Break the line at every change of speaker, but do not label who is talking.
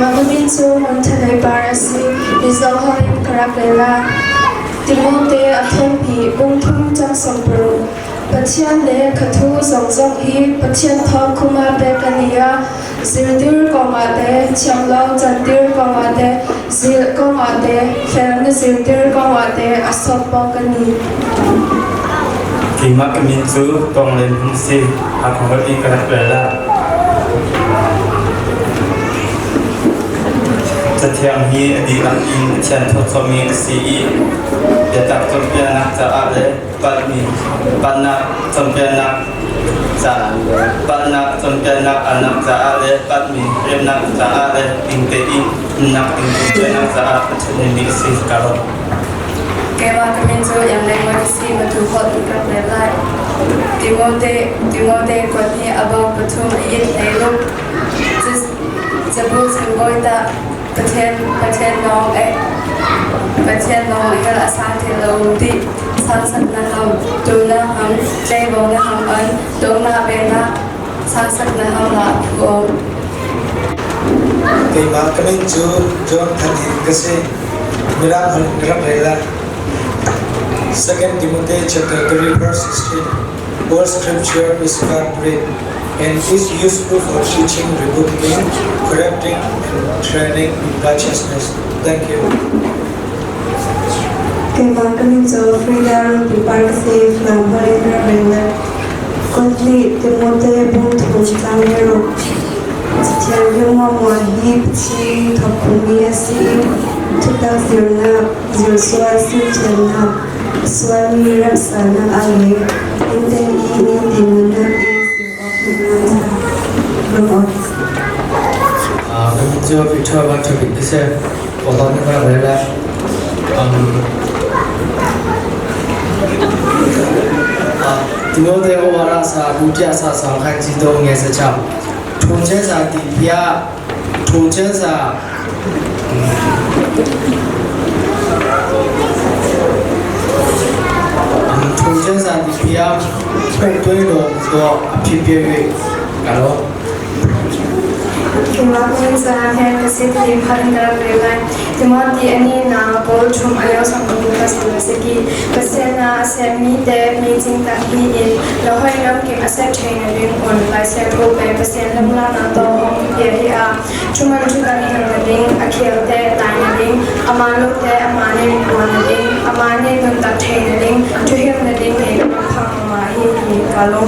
Keimah ka min cu Monthanei Par a si. Mizo holh in ka rak rel ah Timote a thawngpi bungthum cang 16. Pathian le ka thu zong zong hi Pathian thawng khum ah pek an i a zirtir kongah te, thianglo cantir kongah te, zilh kongah te, fel na zirtir kongah te a sawt bawk an i.
Keimah ka min cu Tawng Len Hmung si. Hakha holh in ka rak rel ah Cathiang hi a dihlak in Pathian thawchuahmi a si i biatak cawnpiaknak caah le palhmi palhnak cawnpiaknak caah palhnak cawnpiaknak alnak caah le palhmi remnak caah le ding tein umnak ding cawnpiaknak caah a ṭhahnemmi a si ka lawm.
Keimah ka min cu Iang Leng Mawi ka si, Matu holh in ka rel lai. Timote, Timote kuat hi a bo pathum a it hlei ruk. Cabu sunglawi tah Pathian, Pathian lawng eh, Pathian lawng hell a sang thil lo ti sangsak na ham, tu na ham, tleibo na ham an, dong na ve na, sangsak na ham la phu om.
Keimah ka min cu John Than Hin ka si. Mirang holh in rak rel ah 2 Timothy chapter 3 verse 16 All scripture is God breathed and is useful for teaching, rebuking, correcting, and training in righteousness. Thank you.
Keimah ka min cu Frida Rungpi Par ka si. Falam holh in rak rel ah Kawlhnih Timote bung thum cang le ruk. Cathiang muamua hi Pathian thawk khunmi a si i thutak zirnak, zirsual fimthiamnak, sualmi remhsalnak ah le innten i nitin nunnak i zir awk hmannak caah rum awk.
Ka min cu Peter Van Ṭhabik ka si. Kawlrawn in ka rak rel lai. Timote owara sa lutia sa sa khan ji do nge sa cha. Thun chen sa ti pia thun chen sa thun chen sa ti pia phung tui lo do phi pia wi ka lo.
Timothy ani na Paul thum aleo sang ka siki pasien na asemi te meeting tak hi in lahoi ram kim ase train ring on lai se ko pe pasien lam la na to hong pia hi a chuman chu kan hang na ding a khel te tai na ding amanu te amane puan na ding amane nun tak train na ding thu him na ding e phang ma hi hi ka lo.